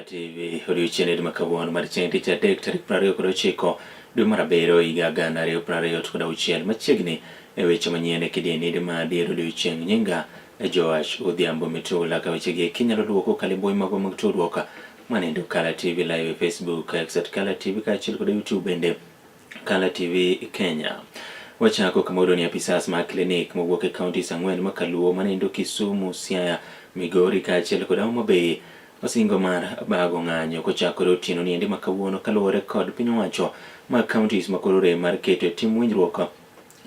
TV odiochieng' ma kawuono mar chieng' tich adek tarik 29 dwe mar abiriyo higa 2026 machiegni e weche manyien e kidieny ma dier odiochieng' nyinga Joash Odhiambo Mitula ka wechegi eki inyalo luwo kokalo e mbui magwa mag tudruok manendo Kala TV live e Facebook, X at Kala TV kaachiel kod YouTube bende Kala TV Kenya. Wachako kama wayudo ni apisas mag klinik mowuok e counties ang'wen makaluo manendo Kisumu, Siaya, Migori kaachiel kod Homa Bay osingo mar bago ng'anyo kochakore otieno niendi ma kawuono kaluwore kod piny owacho mag counties ma koro rem mar keto e tim winjruok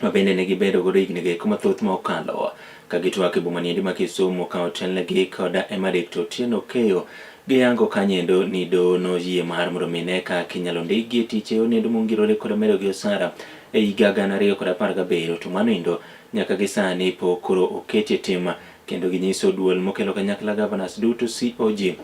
ma bende ne gibedo godo higni go eko mathoth ma okalo ka gitwak e boma niendi ma Kisumu ka otelnegi kod Emerick to Otieno Okeyo giyango kanyendo ni doho noyie mar mondo mi ne kaka inyalo ndikgi e tich e yo nendo mongirore kod medogi osara e higa 2017 to mano endo nyaka gi sani pok koro oketie tim kendo ginyiso duol mokelo kanyakla governors duto COG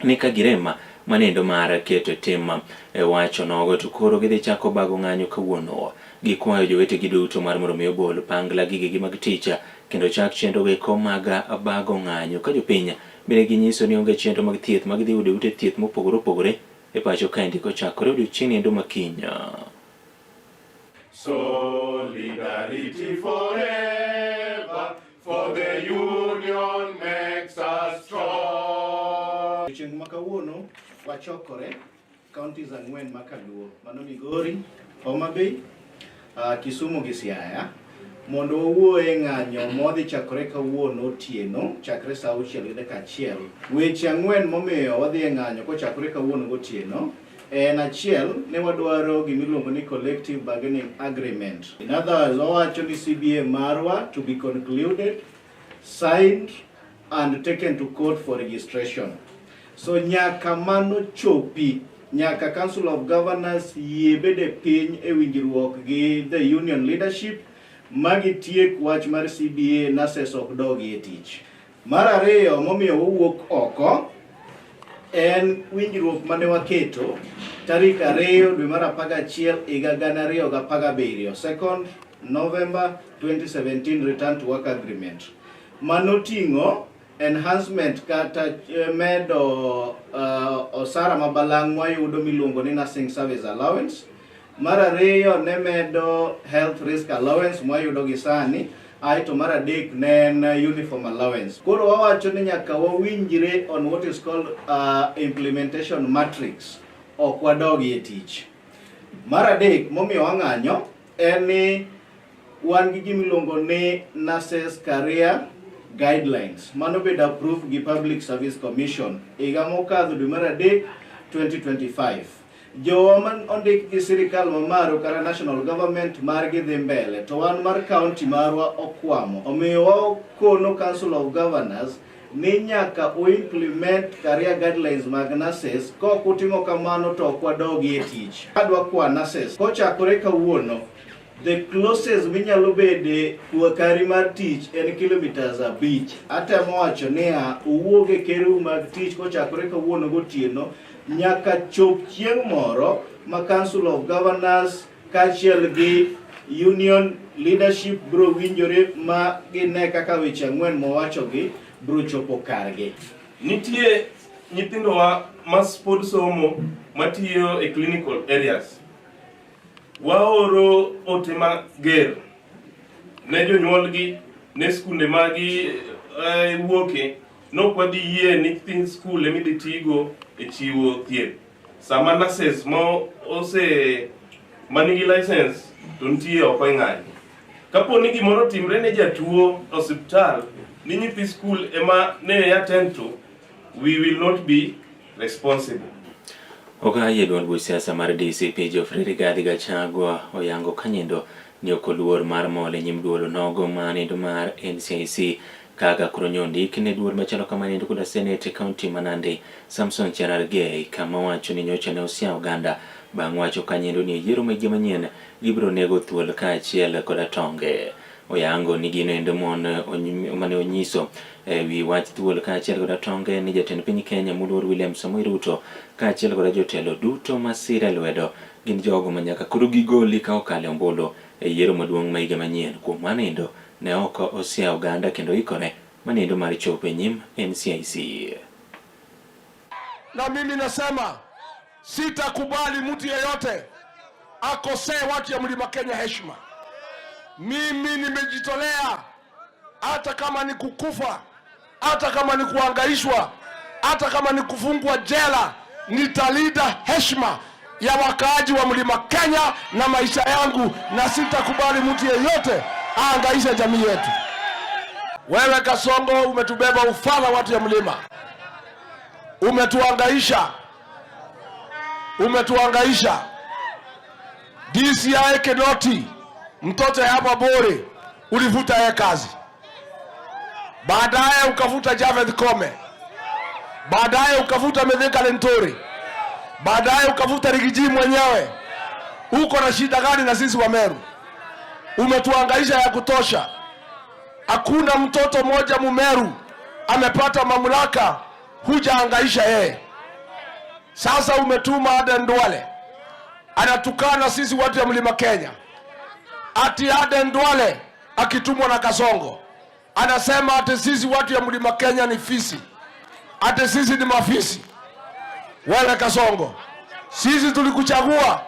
ni ka girem manendo mar keto e tim e wacho nogo to koro gidhi chako bago ng'anyo kawuono. Gikwayo jowetegi duto mar mondo mi obol pangla gigegi mag tich kendo chak chenro eko mag bago ng'anyo ka jopiny bende ginyiso ni onge chenro mag thieth ma gidhi yudo e ute thieth mopogore opogore e pacho kaendi kochakore odiochieng' endo ma kiny. Solidarity forever, for the union makes us strong. Chieng' ma kawuono wachokore counties ang'wen ma kaluo mano Migori, Homa Bay, Kisumu gi Siaya mondo wawuo e ng'anyo modhi chakore kawuono otieno chakre saa auchiel gi dakika achiel. Weche ang'wen momiyo wadhi e ng'anyo kochakore kawuono gotieno en achiel ne wadwaro gimiluongo ni collective bargaining agreement. In other words, wawacho ni CBA marwa to be concluded, signed and taken to court for registration. So nyaka mano chopi, nyaka Council of Governors yie bede piny e winjruok gi the union leadership magitiek wach mar CBA nurses ok dogi e tich. Mar ariyo momiyo wawuok oko en winjruok mane waketo tarik 2 dwe mar 11 higa 2017, 2nd November 2017 return to work agreement manoting'o enhancement kata medo osara ma balang' mwayudo miluongo ni nursing service allowance. Mar ariyo ne medo health risk allowance mwayudo gi sani, aeto mar adek ne en uniform allowance. Koro wawacho ni nyaka wawinjre on what is called implementation matrix, ok wadogi e tich. Mar adek momiyo wang'anyo en ni wan gi gimiluongo ni nurses career guidelines mano bedo approved gi Public Service Commission higa mokadho dwe mar adek 2025. Jowa ma ondik gi sirikal mamalo kata national government margi dhi mbele to wan mar county marwa okwamo. Omiyo wakono Council of Governors ni nyaka u implement career guidelines mag nurses, kok utimo kamano to ok wadogi e tich. Adwa kwa nurses kochakore kawuono the closest minyalo bede kari mar tich en kilometers 5. Atemo wacho niya, uwuog e kereu mag tich kochakore kawuono gotieno nyaka chop chieng' moro ma Council of Governors kaachiel gi union leadership bro winjore ma gine kaka weche ang'wen mowachogi bro chopo kargi. Nitie nyithindowa ma pod somo matiyo e clinical areas. Waoro ote mager ne jonyuolgi, ne skunde ma gi wuoke, nok wadhi yie ni nyithind skul ema idhi tigo e chiwo thieth. Sama nurses ma ose manigi license to nitie oko e ng'anyo. Kapo ni gimoro otimre ne jatuo e osiptal ni nyithi skul ema ne attend to, we will not be responsible. Ogayi e duond buch siasa mar DCP Geoffrey Rigathi Gachagua oyango kanyendo ni ok oluor mar mol e nyim duol onogo ma nindo mar NCIC kaka koro nyondik ne duol machalo kama nindo koda Senate e kaunti ma Nandi Samson Cherargei kama wacho ni nyocha ne osia oganda bang' wacho kanyendo ni e yiero ma higa manyien gibiro nego thuol kaachiel koda tonge. Oyango ni gino endo mon mane onyiso e wi wach thuol kaachiel koda tonge ni jatend piny Kenya moluor William Samoei Ruto kaachiel koda jotelo duto masire lwedo gin jogo ma nyaka koro gigoli ka okalo e ombulu e yiero maduong' ma higa manyien. Kuom mano endo ne ok osia oganda kendo ikore manindo mar chopo e nyim NCIC. Na mimi nasema sitakubali mtu yeyote akosee watu ya Mlima Kenya heshima. Mimi nimejitolea, hata kama ni kukufa, hata kama ni kuangaishwa, hata kama ni kufungwa jela, nitalinda heshima ya wakaaji wa Mlima Kenya na maisha yangu, na sitakubali mtu yeyote aangaishe jamii yetu. Wewe Kasongo, umetubeba ufala watu ya mlima, umetuangaisha, umetuangaisha. DCI Kinoti, mtoto ya hapa Bore, ulivuta yeye kazi, baadaye ukavuta Javeth Kome, baadaye ukavuta Mithika Linturi, baadaye ukavuta Riggy G mwenyewe. Uko na shida gani na sisi wa Meru? Umetuangaisha ya kutosha. Hakuna mtoto mmoja Mumeru amepata mamlaka, hujaangaisha yeye. Sasa umetuma Aden Duale anatukana sisi watu ya Mlima Kenya, ati Aden Duale akitumwa na Kasongo anasema ati sisi watu ya Mlima Kenya ni fisi, ati sisi ni mafisi. Wewe Kasongo, sisi tulikuchagua,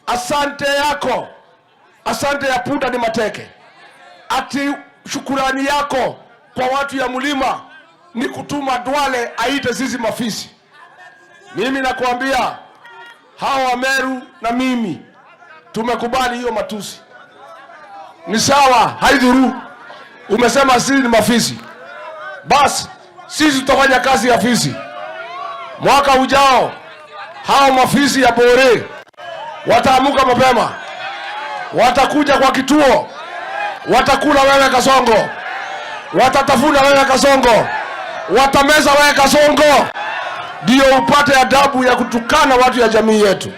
asante yako, asante ya punda ni mateke. Ati shukurani yako kwa watu ya mlima ni kutuma Duale aite sisi mafisi. Mimi nakwambia hawa Wameru na mimi tumekubali hiyo matusi, ni sawa, haidhuru. Umesema sisi ni mafisi, basi sisi tutafanya kazi ya fisi. Mwaka ujao hao mafisi ya Bore wataamuka mapema, watakuja kwa kituo, watakula wewe Kasongo, watatafuna wewe Kasongo, watameza wewe Kasongo, ndio upate adabu ya kutukana watu ya jamii yetu.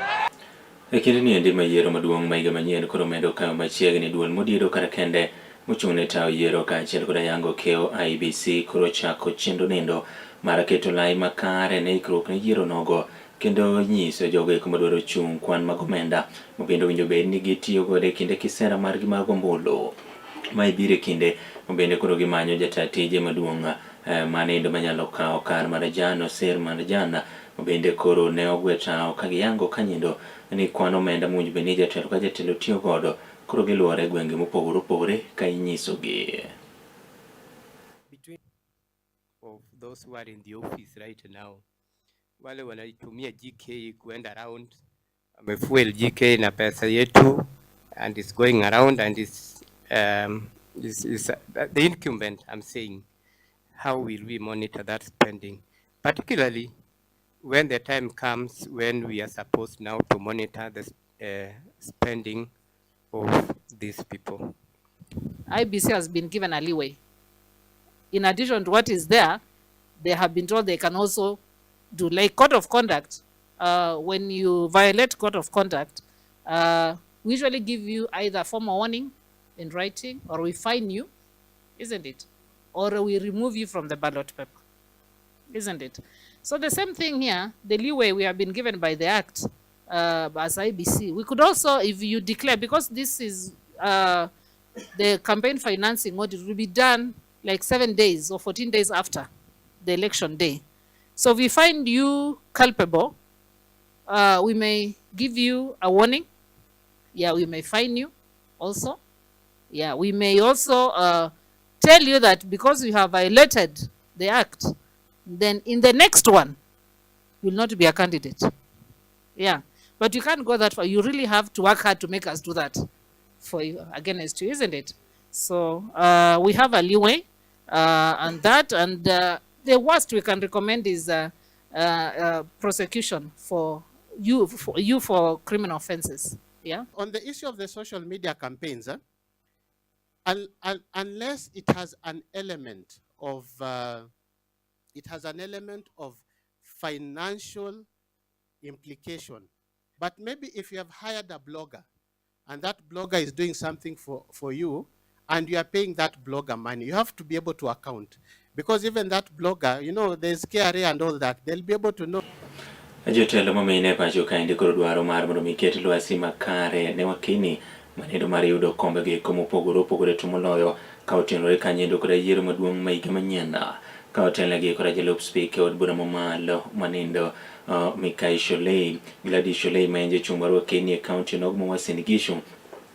E kinde ni endi ma yiero maduong' ma higa manyien koro medo kayo machiegni, duol modiedo kar kende mochung' ne tayo yiero kaachiel koda yango keo IEBC koro chako chenro nindo mar keto lai makare ne ikruok ne yiero nogo kendo nyiso jogo eko madwaro chung' kwan mag omenda ma bende owinjo bed ni gitiyo godo e kinde kisera margi mag ombulu. Mae biro e kinde ma bende koro gimanyo jata tije maduong' manindo manyalo kawo kar Marjan Oser Marjan ma bende koro ne ogwe tawo ka giyango ka nyindo ni kwan omenda mowinjo bed ni jatelo ka jatelo tiyo godo koro giluore e gwenge mopogore opogore ka inyisogi. Between of those who are in the office right now, wale wanaitumia GK kuenda around, wamefuel GK na pesa yetu and it's going around and is the incumbent. I'm saying, how will we monitor that spending, particularly when the time comes when we are supposed now to monitor the spending of these people? IEBC has been given a leeway. In addition to what is there, they have been told they can also do like code of conduct. When you violate code of conduct, we usually give you either formal warning in writing, or we fine you, isn't it? Or we remove you from the ballot paper, isn't it? So the same thing here, the leeway we have been given by the Act as IEBC. We could also, if you declare, because this is the campaign financing audit will be done like 7 days or 14 days after the election day. So if we find you culpable, we may give you a warning. Yeah, we may fine you also. Yeah, we may also tell you that because you have violated the act, then in the next one, you will not be a candidate. Yeah, but you can't go that far. You really have to work hard to make us do that for you, against you, isn't it? So we have a leeway on that, and the worst we can recommend is prosecution for you for criminal offenses. Yeah. On the issue of the social media campaigns, unless it has an element of financial implication. But maybe if you have hired a blogger and that blogger is doing something for you and you are paying that blogger money, you have to be able to account. Because even that blogger, there's KRA and all that, they'll be able to know. Jotelo mamine e pacho kaendi koro dwaro mar mondo mi ket lwasi makare ne wakini manendo mar yudo kombe go eko mopogore opogore to moloyo ka otenore kanyendo koda yiero maduong' ma higa manyien. Ka otelnegi koda jalup spika e od bura mamalo manindo Mikai Sholei, Gladys Sholei ma en jachung' mar Wakeni e kaunti onogo ma Uasin Gishu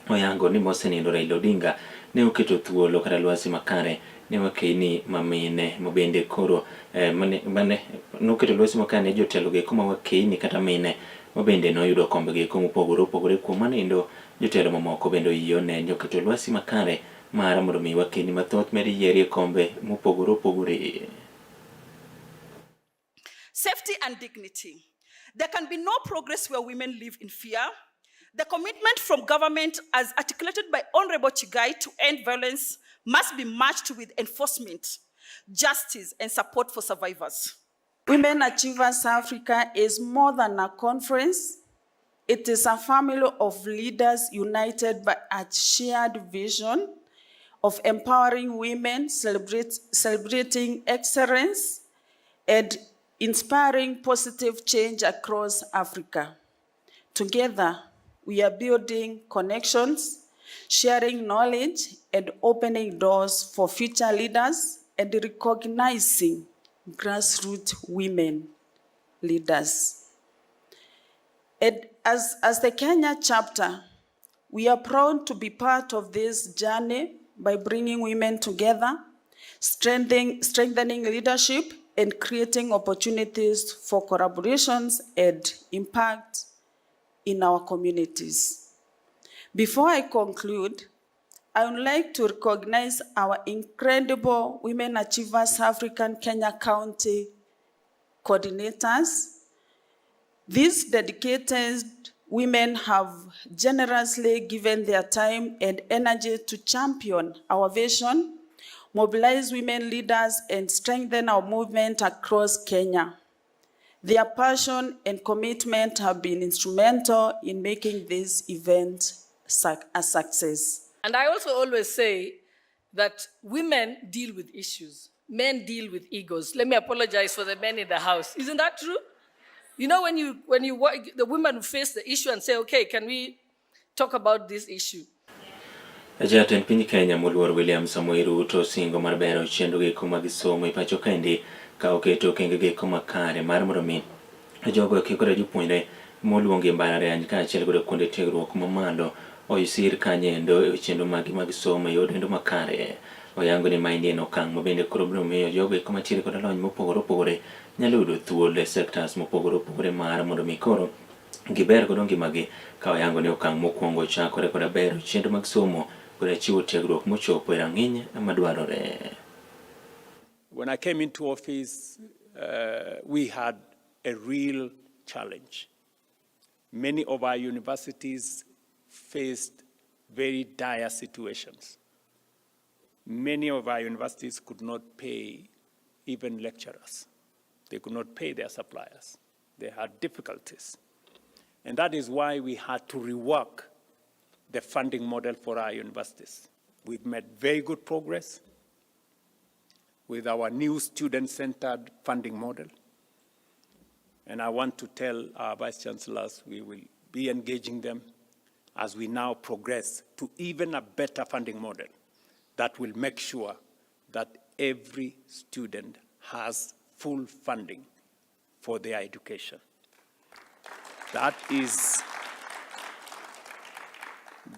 oyango ni mosenindo Raila Odinga ne oketo thuolo kata lwasi makare ne wakeni ma mine ma bende koro mane, mane noketo lwasi makare ne jotelo goeko ma wakeni kata mine ma bende noyudo kombe goeko mopogore opogore. Kuom mano endo jotelo mamoko bende oyie one ni oketo lwasi makare mar mondo mi wakeni mathoth med yieri e kombe mopogore opogore. Safety and dignity. There can be no progress where women live in fear. The commitment from government, as articulated by Honorable Chigai, to end violence must be matched with enforcement, justice, and support for survivors. Women Achievers Africa is more than a conference. It is a family of leaders united by a shared vision of empowering women, celebrating excellence, and inspiring positive change across Africa. Together, we are building connections, sharing knowledge, and opening doors for future leaders and recognizing grassroots women leaders. And as the Kenya chapter, we are proud to be part of this journey by bringing women together, strengthening leadership, and creating opportunities for collaborations and impact in our communities. Before I conclude, I would like to recognize our incredible Women Achievers African Kenya County coordinators. These dedicated women have generously given their time and energy to champion our vision, mobilize women leaders, and strengthen our movement across Kenya. Their passion and commitment have been instrumental in making this event a success. And I also always say that women deal with issues. Men deal with egos. Let me apologize for the men in the house. Isn't that true? You know, when you, when you work, the women face the issue and say, okay, can we talk about this issue? Jatend piny Kenya moluor William Samoei Ruto singo mar bero chenro geko mag somo e pacho kaendi ka oketo okenge geko makare mar mondo mi jogo eki koda jopuonjre moluongi e mbalariany kaachiel koda kuonde tiegruok mamalo oisir kanyo e chenro magi mag somo e yor endo makare. Oyango ni maendi en okang' ma bende koro biro miyo jogo eko mantiere koda lony mopogore opogore nyalo yudo thuolo e sectors mopogore opogore mar mondo mi koro giber godo ngimagi ka oyango ni okang' mokwongo chakore koda bero chenro mag somo koda chiwo tiegruok mochopo e rang'iny madwarore. When I came into office, we had a real challenge. Many of our universities faced very dire situations. Many of our universities could not pay even lecturers. They could not pay their suppliers. They had difficulties. And that is why we had to rework the funding model for our universities. We've made very good progress with our new student-centered funding model. And I want to tell our vice chancellors we will be engaging them as we now progress to even a better funding model that will make sure that every student has full funding for their education. That is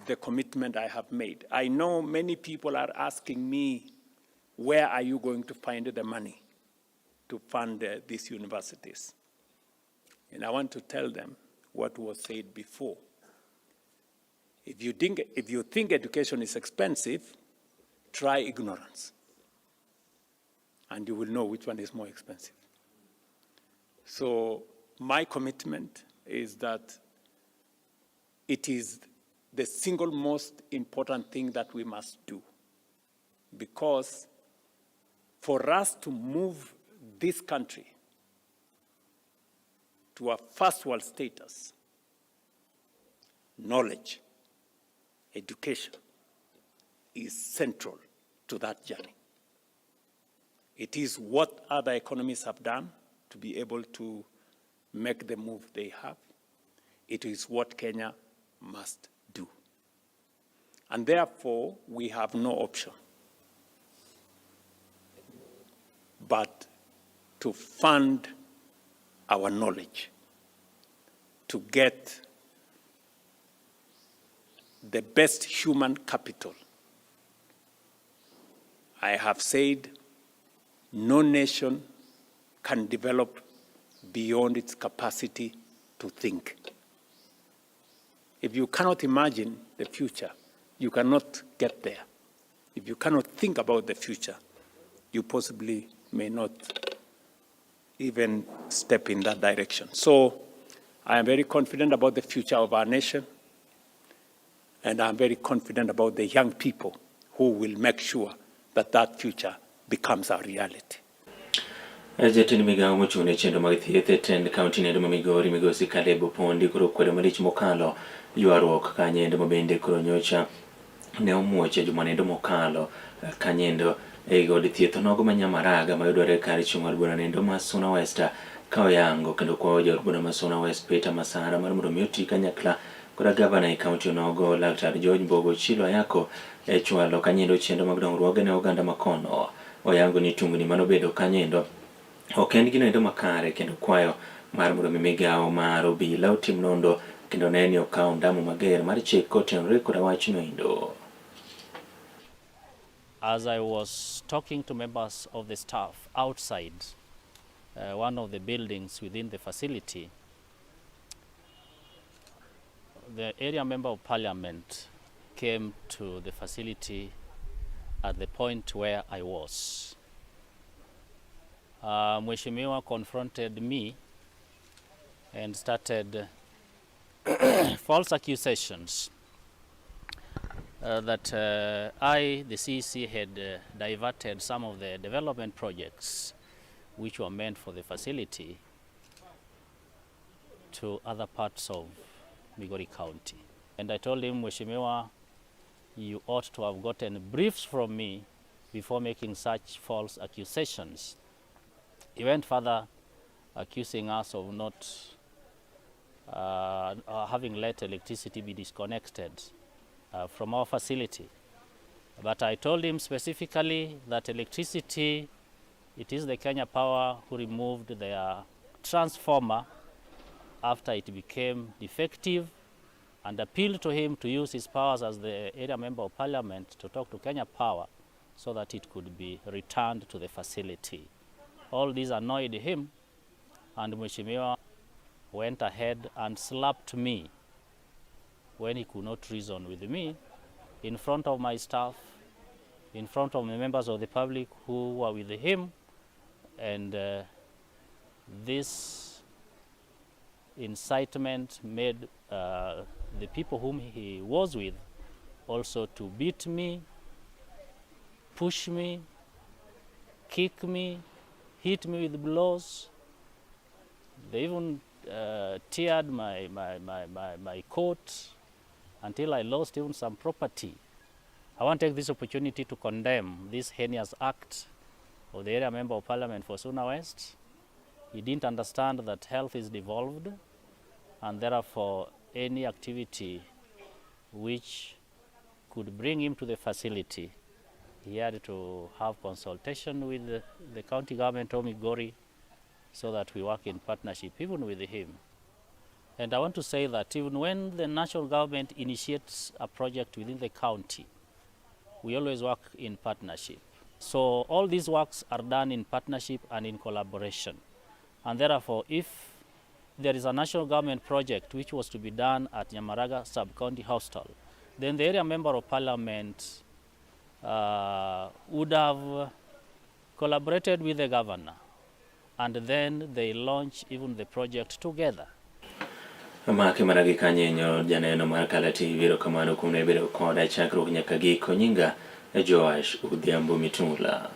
the commitment I have made. I know many people are asking me, where are you going to find the money to fund these universities? And I want to tell them what was said before. If you think education is expensive, try ignorance, and you will know which one is more expensive. So my commitment is that it is the single most important thing that we must do, because for us to move this country to a first world status, knowledge, education is central to that journey. It is what other economies have done to be able to make the move they have. It is what Kenya must do. And therefore, we have no option but to fund our knowledge, to get the best human capital. I have said no nation can develop beyond its capacity to think. If you cannot imagine the future, you cannot get there. If you cannot think about the future, you possibly may not even step in that direction. So I am very confident about the future of our nation, and I'm very confident about the young people who will make sure that that future becomes our reality. Jatend migawo mochung' ne chenro mag thieth e tend kaunti nendo ma Migori migosi Caleb Opondi koro kwedo malich mokalo ywaruok kanyendo ma bende koro nyocha ne omuoch e juma nendo mokalo kanyendo e od thieth onogo ma Nyamaraga mayudore kar chung' od bura nendo ma Suna West ka oyango kendo kwayo jaod bura ma Suna West Peter Masara mar mondo mi oti kanyakla koda gavana e kaunti onogo Laktar George Mbogo Ochilo Ayako e chwalo kanyendo chenro mag dongruoge ne oganda makono. Oyango ni tungni manobedo kanyendo ok en gino endo makare kendo kwayo mar mondo mi migawo mar obila otim nondo kendo ne ni okawo ondamo mager mar chik kotenore koda wachno endo. As I was talking to members of the staff outside one of the buildings within the facility, the area member of parliament came to the facility at the point where I was. Mheshimiwa confronted me and started false accusations that I, the CEC, had diverted some of the development projects which were meant for the facility to other parts of Migori County. And I told him, Mheshimiwa, you ought to have gotten briefs from me before making such false accusations. He went further, accusing us of not having let electricity be disconnected from our facility. But I told him specifically that electricity, it is the Kenya Power who removed their transformer after it became defective, and appealed to him to use his powers as the area member of parliament to talk to Kenya Power so that it could be returned to the facility. All this annoyed him, and Mheshimiwa went ahead and slapped me when he could not reason with me in front of my staff, in front of the members of the public who were with him, and this incitement made the people whom he was with also to beat me, push me, kick me, hit me with blows. They even teared my coat until I lost even some property. I want to take this opportunity to condemn this heinous act of the area member of parliament for Suna West. He didn't understand that health is devolved, and therefore any activity which could bring him to the facility, he had to have consultation with the county government of Migori so that we work in partnership even with him. And I want to say that even when the national government initiates a project within the county, we always work in partnership. So all these works are done in partnership and in collaboration. And therefore, if there is a national government project which was to be done at Nyamaraga Sub-County Hospital, then the area member of parliament would have collaborated with the governor, and then they launch even the project together. Make mana gi kanyenyo janeno mar Kala TV, erokamano kuom ne bedo koda chakruok nyaka giko. Nyinga Joash Odhiambo Mitula.